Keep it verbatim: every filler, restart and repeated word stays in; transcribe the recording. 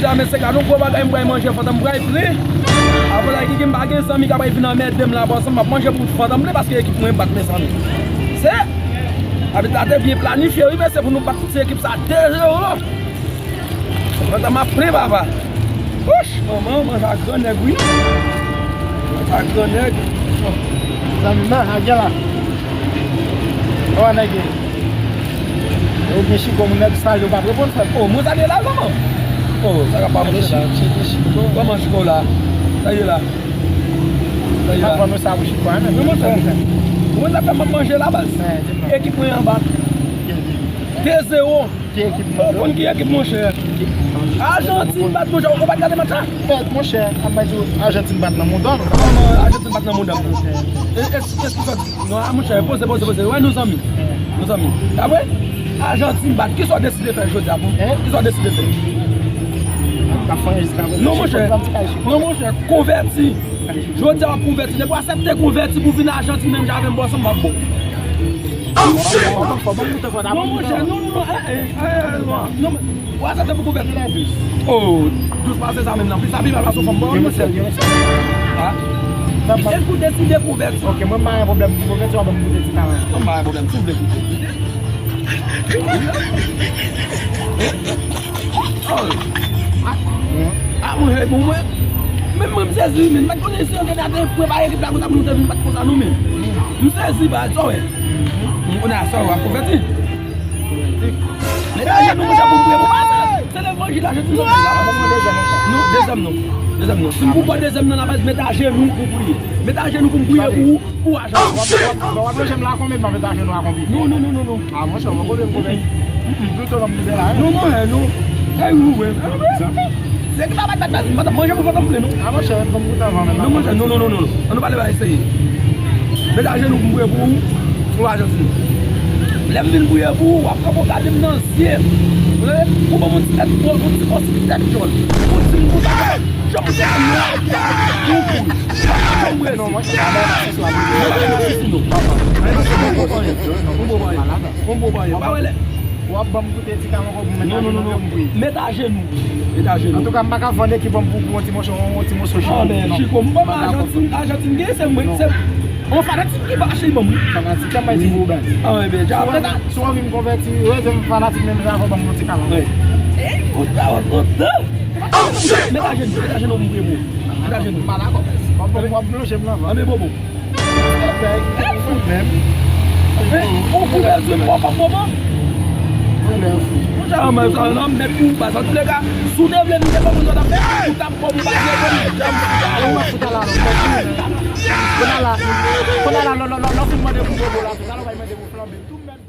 Sa, mesye, gade yon gwo bagay m pral manje, fantan m pral plen. Apre la, Kiki, m pa gen zanmi k ap vin anmède m la, bòs, m ap manje pou fantan m plen paske ekip mwen bat, mezanmi. Se, abit la te byen planifye, wi, mesye, pou nou bat tout se ekip sa de zewo. Fantan m ap plen, papa. Wouch, manman, manje a gran nèg, wi. Manje a gran nèg. Zanmi m nan, a gen la. Ou wè nèg yo. Yo gen chiko, moun nèg sal yo pa t reponn frè. Oh, mwen sa te la, kòman? Oh, sa ka pa manje la. Kòman chiko la? Sa ye la? Sa ye la? Mwen sa pou chiko a, men. Non, mwen sa. Mwen sa fè m ap manje la, baz. Ekip mwen anba. De zewo. Ki ekip? Ou konn ki ekip, monchè? Ajantin bat, monchè, ou pa t gade match la? Monchè, ap bay di w, Ajantin bat nan mouda nou. Kòman Ajantin bat nan mouda m? E, e, e, e, non, a, monchè, poze, poze, poze. Wè, nou zanmi. Nou zanmi. Apre, Ajantin bat. Kisa w deside fè jodi a, pou? Kisa w deside fè? Non, monchè. Non, monchè, konvèti. Jodi a, w ap konvèti. Depi w aksepte konvèti pou vin Ajantin menm jan avè m, bòs, m ap bon. Non, monchè, non, non, non, eh, eh, eh, non, non, men, w aksepte pou konvèti la, plis. Oh, dous pase sa menm nan, plis sa pi mal pase fanm, bon, monchè. Èske w deside konvèti? Ok, mwen m pa gen pwoblèm pou konvèti, w ap ban m konvèti talè. Mwen m pa gen pwoblèm, si w vle konvèti. Oh. Ah, mwen, bon, mwen, menm mwen, m sezi, men, m pa t konnen si yo te prepare ekip la konsa pou nou te vin bat konsa, non, men. M sezi, baz, sa w wè. M konnen a sa w ap konvèti. Met ajenou, monchè, pou m priye pou pase. Se levanjil la, Jezi, non, non, dezyèm, non. Dezyèm, non. Si m pou pran dezyèm nan, la baz, met ajenou pou priye. Met ajenou pou m priye pou ou. Pou ajan. W ap, w ap, w ap lonje m la konbyen, m ap met ajenou a konbyen? Non, non, non, non, non. Ah, monchè, mwen kote m kote. Plito nan mizè la, hein? Non, monchè, non. Ey, ou, wè. Se ki pa bat, bat, bat, m pa t ap manje pou fantan m plen, non. Ah, monchè, fò m goute anvan menm. Non, monchè, non, non, non, non. An nou pale bagay serye. Met ajenou pou m priye pou ou, pou ajan si. Lè m vin priye pou ou, w ap kanpe w gade m nan zye. Ou ban m yon ti tèt, yon ti kòs, ti tèt jòn. Yon ti moun konsa. Janm ou te konn la, ou kouri. Janm ou resi. Mwen pa gen masisi non. Mwen pa gen masisi non. Mwen pa gen masisi non. Mwen pa gen masisi non. Mwen pa gen masisi non. W ap ban m koute ti kal ankò pou m met ajenou pou m priye. Met ajenou. Met ajenou. Antouka, m pa ka vann ekip an pou, pou yon ti moso, yon ti moso chiko. Ah, men chiko, m pa Ajantin, Ajantin gen, se mwen, se yon fanatik ki pa achte ban m. Fanatik, sa m bay ti pou ou, baz. Ah, ebyen, dja, si w anvi m konvèti, rete m fanatik menm jan avè w, ban m yon ti kal ankò. Ey, kontan, kontan. Met ajenou, met ajenou pou m priye pou ou. Met ajenou. M pa dakò, baz. W ap, w ap lonje m nan van. Anben, bobo. Ou kou bezwen m pran kòb moman? Ou sa anmèl sa nan mèt pou ou baz. Antouleka, si w te vle m te ban mwen zòt afè, ou t ap ban m ou pa vle ban m janm. Ou mèt fout ala non. Kounye a la, kounye a la, lò, lò, lò, lò fin mande pou bobo la, tout alò bay mande pou flanbe. Tout mèt.